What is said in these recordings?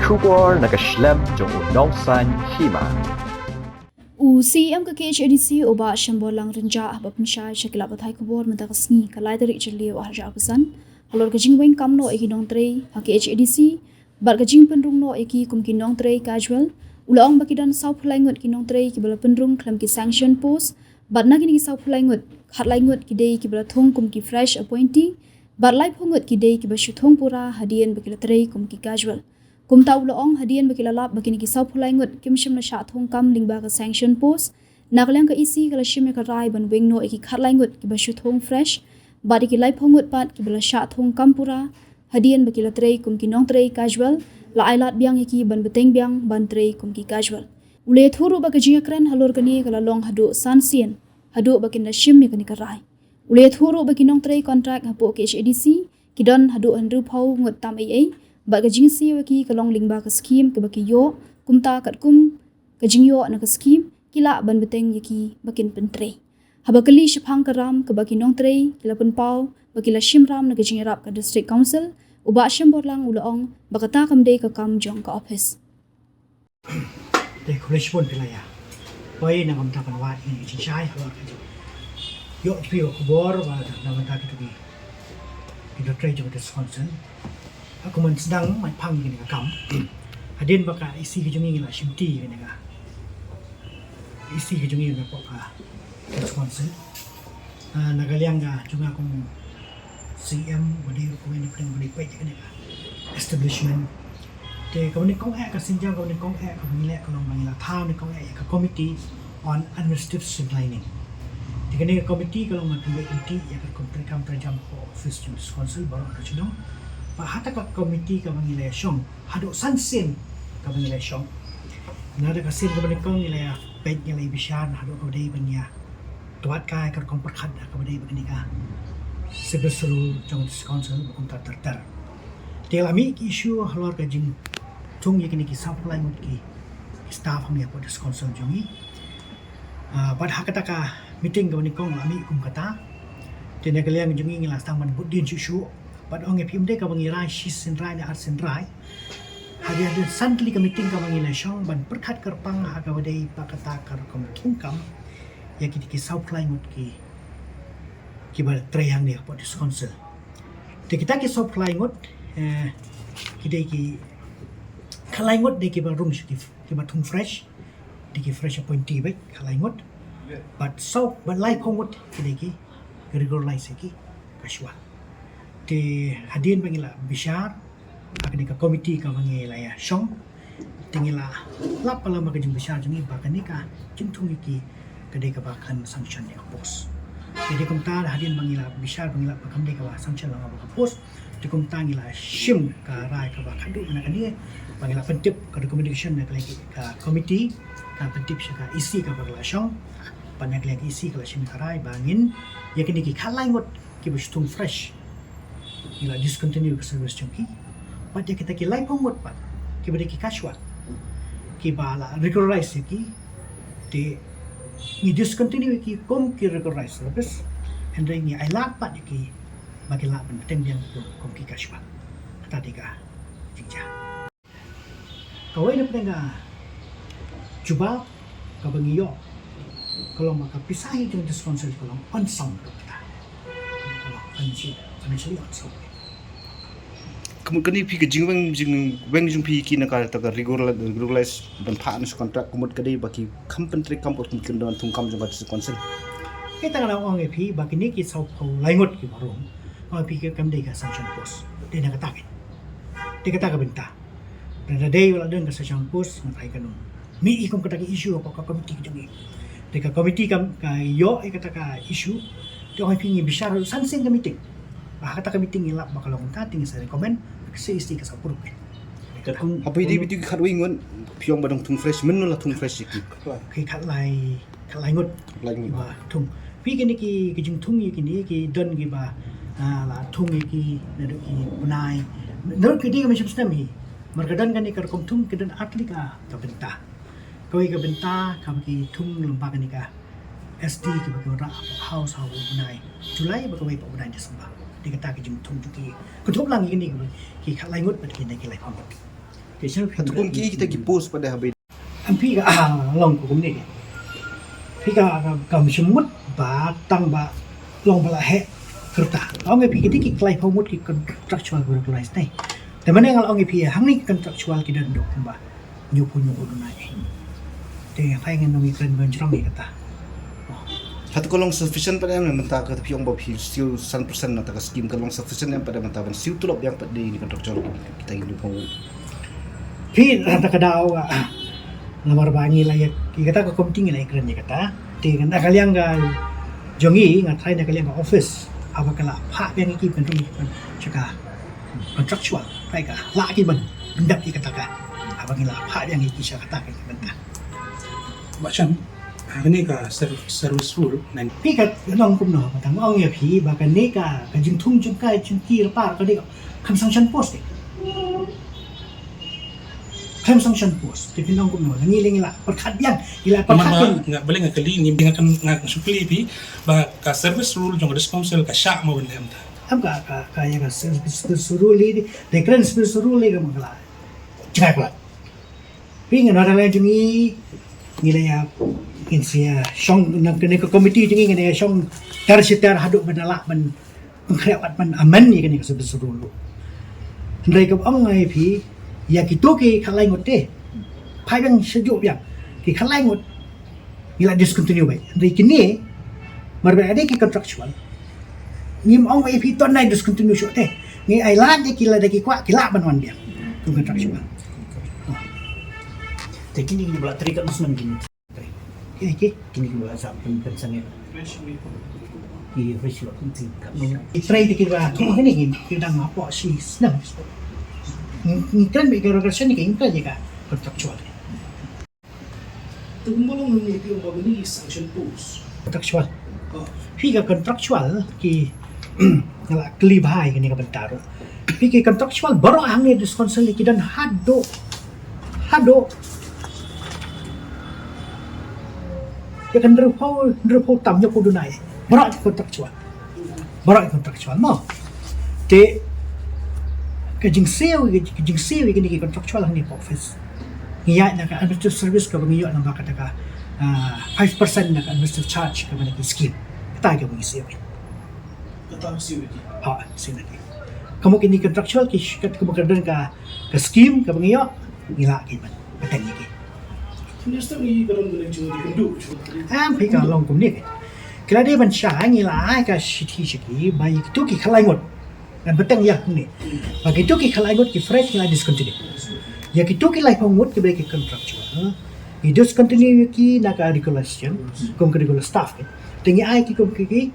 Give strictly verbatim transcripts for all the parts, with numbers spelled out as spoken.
Khubor na ka shlem jong u nongsaiñ hima. U C E M ka K H A D C u Bah Shemborlang Rynjah haba pynshai sha ki lad pathai khubor mynta ka sngi ka lai tarik Jylliew arhajar arphew san halor ka jingweng kam noh ïa ki nongtrei ha K H A D C bad ka jingpynrung noh ïa ki kum ki nongtrei casual, u la ong ba ki don sawphew lai ngut ki nongtrei kiba la pynrung khlem ki sanction post, bad na kine ki sawphew lai ngut, khatlai ngut ki dei kiba la thung kum ki fresh appointee, bad laiphew ngut ki dei kiba shu thung pura hadien ba ki la trei kum ki casual. Kumta u la ong hadien ba ki la lap ba kine ki sawphew lai ngut kim shym la shah thung kam lyngba ka sanction post, na ka liang ka E C ka la shim ïa ka rai ban weng noh ïa ki khatlai ngut kiba shu thung fresh, bad ïa ki laiphew ngut pat kiba la shah thung kam pura hadien ba ki la trei kum ki nongtrei casual, la ai lad biang ïa ki ban bteng biang ban trei kum ki casual. U la ïathuh ruh ba ka jingïakren halor kane ka la long haduh san sien haduh ba kin da shim ïa kane ka rai. U la ïathuh ruh ba ki nongtrei kontrak hapoh K H A D C ki don haduh hynriewphew ngut tam ei ei, bad ka jingsiew ïa ki ka long lyngba ka skhim kaba ki ïoh, kumta katkum ka jingïoh na ka skhim ki lah ban bteng ïa ki ba kin pyntrei. Haba kylli shaphang ka ram kaba ki nongtrei ki la pynpaw ba ki la shim ram na ka jingïarap ka District Council, u Bah Shemborlang u la ong ba kata kam dei ka kam jong ka ophis. Te khublei shibun phi la ïa poi na ka bynta ban wad ïa kane ka jingshai halor ka jingïoh jingpyrkhat khubor ba na ka bynta kito ki, ki nongtrei jong ka District Council. Ha, kum ban sdang ban pang ïa kane ka kam, hadien ba ka E C ka jong ngi la shimti ïa kane ka E C ka jong ngi na ka District Council. Ah, na ka liang ka jong nga kum C E M, ba dei ruh kawei na pdeng ba dei peit ïa kane ka establishment. Te kaba nyngkong eh, ka sienjam kaba nyngkong eh kaba ngi leh ka long ba ngi la thaw nyngkong eh ïa ka Committee on Administrative Streamlining. Te kane ka committee ka long ban pynbeit lynti ïa ka kum treikam treijam ka ophis jong District Council baroh arphew shillong. Bad ha kata ka committee kaba ngi la shong haduh san sien kaba ngi la shong. Na kata ka sien kaba nyngkong ngi la peit, ngi la bishar haduh kaba dei ban ïa twad kai ka rukom pyrkhat kaba dei ba kane ka service rule jong District Council ba kumta ter ter. Te la mih ki issue halor ka jingthung ïa kine ki sawphew lai ngut ki staff hangne hapoh District Council jong ngi. Ah, bad ha kata ka meeting kaba nyngkong la mih kum kata. Te na ka liang jong ngi ngi la sdang ban bud dien shuh shuh. Bad ong ïa phi, ym dei kaba ngi rai shi sien rai ne ar sien rai. Hadien hadien san tylli ka meeting kaba ngi la shong ban pyrkhat kyrpang ha kaba dei ba kata ka rukom thung kam ïa kine ki sawphew lai ngut ki, kiba trei hangne hapoh District Council. Te kita ki sawphew lai ngut, eh, ki dei ki, khatlai ngut dei kiba rung sha ki, kiba thung fresh, dei ki fresh appointee beit, khatlai ngut. Bad saw, bad laiphew ngut ki dei ki, ki regularize ïa ki casual. Te hadien ba ngi la bishar ha kane ka committee kaba ngi la ïa shong, te ngi la lap palat ba ka jingbishar jong ngi ba kane ka jingthung ïa ki ka dei kaba khlem sanction ïa ka post. Te dei kumta hadien ba ngi la bishar ba ngi la lap ba kam dei kaba sanction lang ba ka post, te kumta ngi la shim ka rai kaba khadduh na kane, ba ngi la pyntip ka recommendation na ka, ka committee, ka pyntip sha ka E C kaba ka la shong. Bad na ka E C ka la shim ka rai ba ngin ïa kine ki khatlai ngut kiba shu thung fresh ngi la discontinue ka service jong ki. Bad ïa kita ki laiphew ngut pat kiba dei ki casual kiba la regularize ïa ki, te ngi discontinue ïa ki kum ki regularize service. Hynrei ngi ai lad pat ïa ki ba ki lah ban bteng biang kum ki casual. Kata dei ka jingjia. Kawei na pdeng ka jubab kaba ngi ïoh ka long ba ka pisa hi jong District Council ka long unsound ruh kata. Ka long unsound, financially unsound. Ka mut kane phi ka jingweng, jingweng jong phi ki na kata ka regular, regularize ban phah na contract, ka mut ka dei ba ki kham pyntreikam kum ki don thung kam jong ka District Council. Kita nga la ong ïa phi ba kine ki sawphew lai ngut kiba rung, ong ïa phi ki kam dei ka sanction post. Dei na kata ka, dei kata ka bynta. Lada dei ba la don ka sanction post, nga tharai kan ym mih hi kum kata ka issue hapoh ka committee ka jong ngi. Te ka committee ka, ka ïoh ïa kata ka issue. Te ong ïa phi ngi bishar san sien ka meeting. Ba ha kata ka meeting ngi lap ba ka long kumta, te ngi sa recommend ka C E C ka sa approve. Katkum hapoh ïa dei ba dei ki khatwei ngut, phi ong ba dang thung fresh, mynno la thung fresh ïa ki? Ki khatlai, khatlai ngut. Khatlai ngut. Ba thung. Phi kine ki, ki jingthung ïa kine ki don kiba, ah, la thung ïa ki naduh ki bnai. Naduh ki dei ka mynshem snem hi. Namar ka don kane ka rukom thung ki don ar tylli ka, ka bynta. Kawei ka bynta kaba ki thung lyngba kane ka S D kiba ki wanrah hapoh House ha u bnai July bad kawei pat u bnai December. Dei kata ki jingthung jong ki. Kynthup lang ïa kine ki, ki khatlai ngut bad kine ki laiphew ngut. Kata kum ki kita ki post pat da haba. Am phi ka, ah, long kumne. Phi ka, ka, kam shimut ba tang ba long ba la heh kyrta. Ong phi kita ki khlai phaw ngut ki contractual ba recognize ne. Te mane nga ong phi hangne ki contractual ki don duk ba. Nyu pu nyu pu na. Te phai ngan nong i kren ban jrong i kata. Hato ka long sufficient pat em mynta ka phi ong ba phi siew san percent na ta ka scheme, ka long sufficient em pat em mynta ban siew tulop biang pat de ni contractual kita ki nyu pu. Phi, ah, ta ka daw, ah, namar ba ngi la ïa, ïa kata ka komiti ngi la ïa kren ïa kata. Te na ka liang ka jong ngi nga try na ka liang ka office. Haba ka la phah biang ïa ki ban rung sha ka contractual. Try ka la ki ban pyndap ïa kata ka. Haba ngi la phah biang ïa ki sha kata ka ki ban ta. Ba chan, ah, kane ka ser-, service rule nine. Phi ka long kumno ba tang ong ïa phi ba kane ka, ka jingthung jong ka jong ki repar kane ka kham sanction post. Kham sanction post. Te phi long kumno, ngi leng la pyrkhat biang, ngi la pyrkhat biang. Nga bale nga kali, ngi nga kan nga sukli phi ba ka service rule jong ka district council ka shah mo ban lem ta. Am ka, ka, ka ïa ka service rule li, de kren service rule li ka ma ka la. Jngai pla. Phi ngan wada la jong ngi, ngi la ïa, ngin sia shong nang kane ka komiti jong ngi ngan ïa shong tar shi tar haduh ban la ban Pynkhriat pat ban amend ïa kane ka service rule. Hynrei ka ong ngai phi ïa kito ki khatlai ngut te. Phai biang sha juk biang ki khatlai ngut ngi la discontinue bai. Hynrei kine mar ba ade ki contractual. Ngim ong bai phi ton nai discontinue shuh te. Ngi ai lad ïa ki lada ki kwah ki lah ban wan biang. Kum contractual. Te kine ngi ba la trei kat muslim kine. Ki, ki. Kini ki ba sa pyn, pynsangeh. Ki fresh lot, ki kat no. Ki trei ki ba thung kini ki, ki dang hapoh shi snem. Ngi kren ba ka regression ni ki kren ka contractual. Tu mulu ngi ki ba ni sanction post. Contractual. Oh. Phi ka contractual ki nga la kli bha ïa kane ka bynta ruh. Phi ki contractual baroh hangne district council ki don haduh, haduh ïa ka hynriewphew, hynriewphew tam, hynñiewphew duna. Baroh ki contractual. Baroh ki contractual mo. Te ka jingsiew, ka jingsiew ïa kine ki contractual hangne ha office. Ngi ïaid na ka administrative service kaba ngi ïoh lyngba kata ka, ah, five percent na ka administrative charge kaba na ki scheme. Kata kaba ngi siew. Kata ka siew ïa ki. Ha, siew ïa ki. Ka mut kine contractual ki, ka mut ka don ka, ka scheme kaba ngi ïoh, ngi lah ki ban bteng ïa ki. Minister ngi ka don ka lynti ki kynduh. Am phi ka long kumne. Ki la dei ban shah ngi la ai ka shithi sha ki ba ïa kito ki khatlai ngut. Ngan bteng ïa kumne. Ba kito ki khatlai ngut ki fresh ngi la discontinue. Ïa kito ki laiphew ngut kiba dei ki contractual, ngi discontinue ïa ki na ka regular system, kum ka regular staff ki. Te ngi ai ki kum ki, ki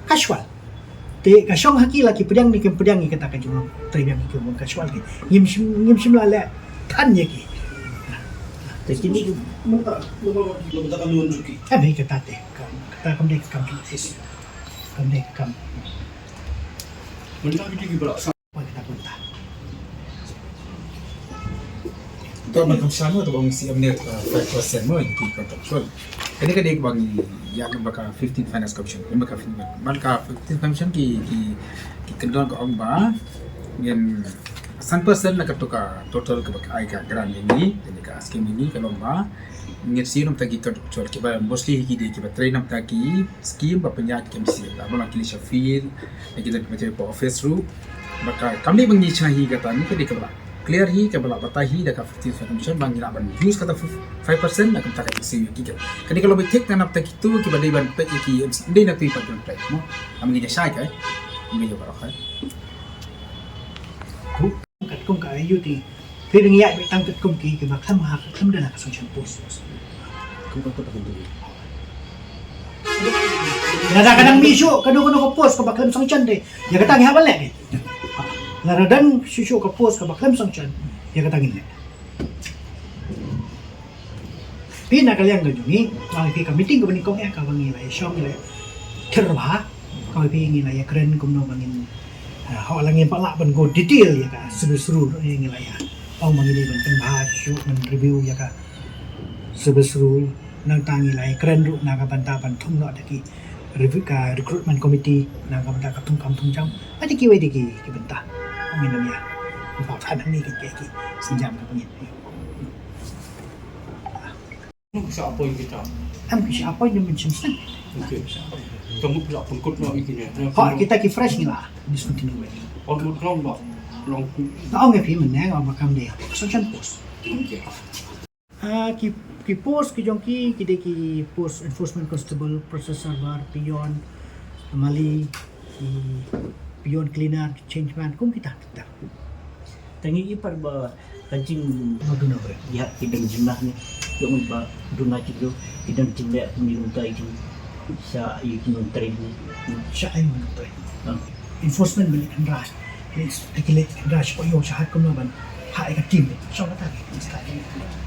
casual. Te ka shong ha ki la ki pdiang ne kim pdiang ïa kata ka jingtrei biang ki kum casual ki. Ngim shym, ngim shym la leh than ïa ki. Te kini ki mynta, mynta ka loan jong ki. Em hi kata te. Ka, kata kam dei ka kam jong office. Kam dei ka kam. Mynta ki ki ba la Poi kata ka bynta. To ban kam shano to bang si amne, uh, five percent mo ki contractual. Kane ka dei bang ïa ka ba ka fifteenth Finance Commission. Ba ka fifteenth, ba ka fifteenth Commission ki, ki, ki kyndon ka ong ba ngin san percent na ka to ka total ka ba ka ai ka grant ïa ngi, ïa ka scheme ïa ngi ka long ba ngin siew namta ki contractual ki ba mostly ki dei ki ba trei namta ki scheme ba pynïaid ki M C. La ba la ki list of field, na ki dei ki ba trei pa office ruh. Ba ka kam dei ba ngi shna hi kata, ni ka dei ka ba la clear hi, ka ba la batai hi da ka fifteenth Finance Commission ba ngi lah ban use kata five percent na ka bynta ka M C ki ka. Ka dei ka long ba thik na namta kito ki ba dei ban peit ïa ki M C. Dei na tu i pat ban peit mo. Am ngi ïa shai ka, eh. Ngi ïa baroh ka. Katkum ka I U T. Phi dang ïaid beit tang katkum ki, ki ba khlem ha, khlem da na ka sanction post. Kum ka kut ka kut. Lada ka dang mih shuh kano kano ka post kaba khlem sanction te, ïa kata ngi hap ban leh. Lada dang shuh shuh ka post kaba khlem sanction, ïa kata ngin leh. Phi na ka liang ka jong ngi, nga phi ka meeting kaba nyngkong ïa kaba ngi la ïa shong ngi la ïa ther bha, kaba phi ngi la ïa kren kumno ba ngin, ah, haba la ngim pat lah ban go detail ïa ka service rule ïa ngi la ïa. Ong ba ngi dei ban pynbha shuh ban review ïa ka service rule, nangta ngi la ïa kren ruh na ka bynta ban thung noh da ki review ka recruitment committee, na ka bynta ka thung kam thung jam, ïa ki wei de ki, ki bynta. Ngin ym ïa. Ba ka nang ni ka ki, ki. Sinjam ka pangin. Nung sa appoint kita. Am ki sa appoint ni mention sa. Okay. Kamu pula pengkut no ikine. Ha, kita ki fresh ni lah. Discontinue. On mut long ba. Long ku. Ta ong phi men nang ba kam dia. So chan post. Okay. Ah, ki ki post ki jong ki, ki dei ki post enforcement constable, process server, peon, mali, ki peon cleaner, change man, kum kita kita. Tangi i par ba ka jing Ba duna bre. Ya ki dang jing nah ni. Yung ba duna jing do ki dang jing le kum yung tai jing sa i ki nung trai ni. Sha ai mun bre. Ah. Enforcement balik kan ras. Balik kan ras ko yo sha hat kum ban. Ha ai ka team. Sha kata ni. Sha kata ni.